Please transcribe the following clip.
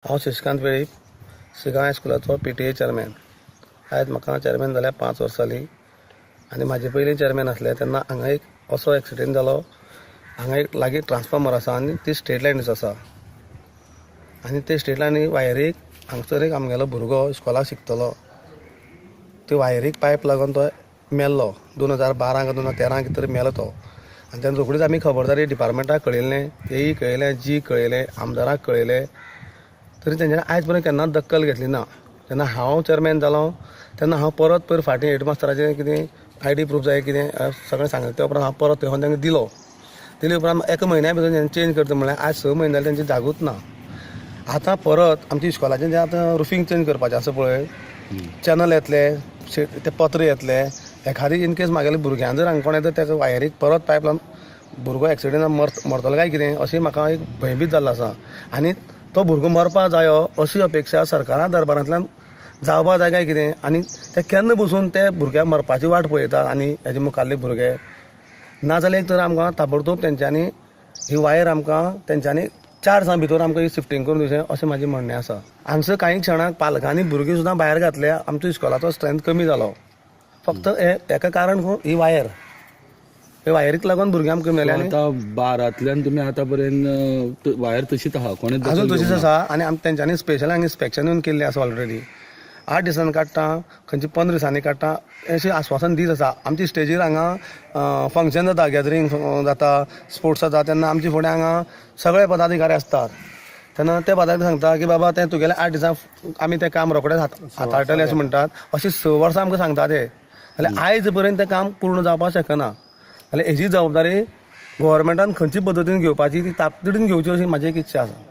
हांव Shashikant Velip, Shigaon हायस्कुलाचो PTA chairman. आयज म्हाका चॅरमॅन जाल्यार 5 वर्सां जालीं आनी म्हाजे पयलीं चॅरमॅन आसले तेन्ना हांगा एक असो एक्सिडंट जालो. हांगा एक लागीं ट्रान्सफॉर्मर आसा आनी ती स्टेट लायनीचो आसा आनी ते स्टेट लायनी वायरीक हांगसर एक आमगेलो भुरगो इस्कॉलाक शिकतलो, ते वायरीक पायप लागून तो मेल्लो. 2012 काय 2013 कितें तरी मेलो तो. आनी तेन्ना रोखडीच आमी खबरदारी डिपार्टमेंटाक कळयलें, एई कळयलें, जी कळयलें, आमदाराक कळयलें, तरी तेंच्यांनी आयज पर्यंत केन्नाच दक्कल घेतली ना. तेन्ना हांव चॅरमॅन जालो तेन्ना हांव परत पयर फाटीं हेडमास्टराचें कितें आयडी प्रूफ जाय, कितें सगळें सांगलें. त्या उपरांत हांव परत थंय वचून तांकां दिलो. दिले उपरांत एका म्हयन्या भितर तेंच्यांनी चेंज करता म्हणलें. आयज 6 म्हयने जाले, तेंची जागूच ना. आतां परत आमच्या इस्कॉलाचें जें आतां रुफींग चेंज करपाचें आसा पळय, चॅनल येतले, ते पत्रे येतले. एखादी इन केस म्हागेले भुरग्यान जर हांगा कोण येता, तेका वायरीक परत पायप लावन भुरगो एक्सिडंटान मरतलो काय कितें, अशी म्हाका एक भंयभीत जाल्लो आसा. आनी तो भुरगो मरपा जायो अशी अपेक्षा सरकारा दरबारांतल्यान जावपा जाय काय कितें? आनी ते केन्ना बसून ते भुरग्याक मरपाची वाट पळयतात आनी हेजे मुखाल्ले भुरगे नाजाल्यार एक तर आमकां ताबडतोब तेंच्यांनी ही वायर आमकां तेंच्यांनी 4 दिसां भितर आमकां ही शिफ्टींग करून दिवचें, अशें म्हाजें म्हणणें आसा. हांगसर कांय क्षणाक पालकांनी भुरगीं सुद्दां भायर घातल्या. आमचो इस्कॉलाचो स्ट्रेंथ कमी जालो फक्त हे हेका कारण ही वायर. हे वायरीक लागून भुरग्यांक आमकां कमी जाले आनी आतां बारांतल्यान तुमी आतां पर्यंत वायर तशीच आहा, कोणें दखल अजून तशीच घेवंक ना? आसा. आनी तेंच्यांनी स्पेशल हांगा इन्स्पेक्शन येवन केल्लें आसा ऑलरेडी. 8 दिसांनी काडटा, खंयचे 15 दिसांनी काडटा, अशें आस्वासन दीत आसा. आमची स्टेजीर हांगा फंक्शन जाता, गॅदरींग जाता, स्पोर्ट्स जाता, तेन्ना आमचे फुडें हांगा सगळे पदाधिकारी आसतात. तेन्ना ते पदाधिकारी सांगता की बाबा, तें तुगेलें 8 दिसां आमी तें काम रोखडेंच हाताळटले अशें म्हणटात. अशें 6 वर्सां आमकां सांगता ते, जाल्यार आयज पर्यंत तें काम पूर्ण जावपाक शकना. जाल्यार हेजी जबाबदारी गोवोरमेंटान खंयची पद्दतीन घेवपाची, ती ताकतिकेन घेवची, अशी म्हाजी एक इच्छा आसा.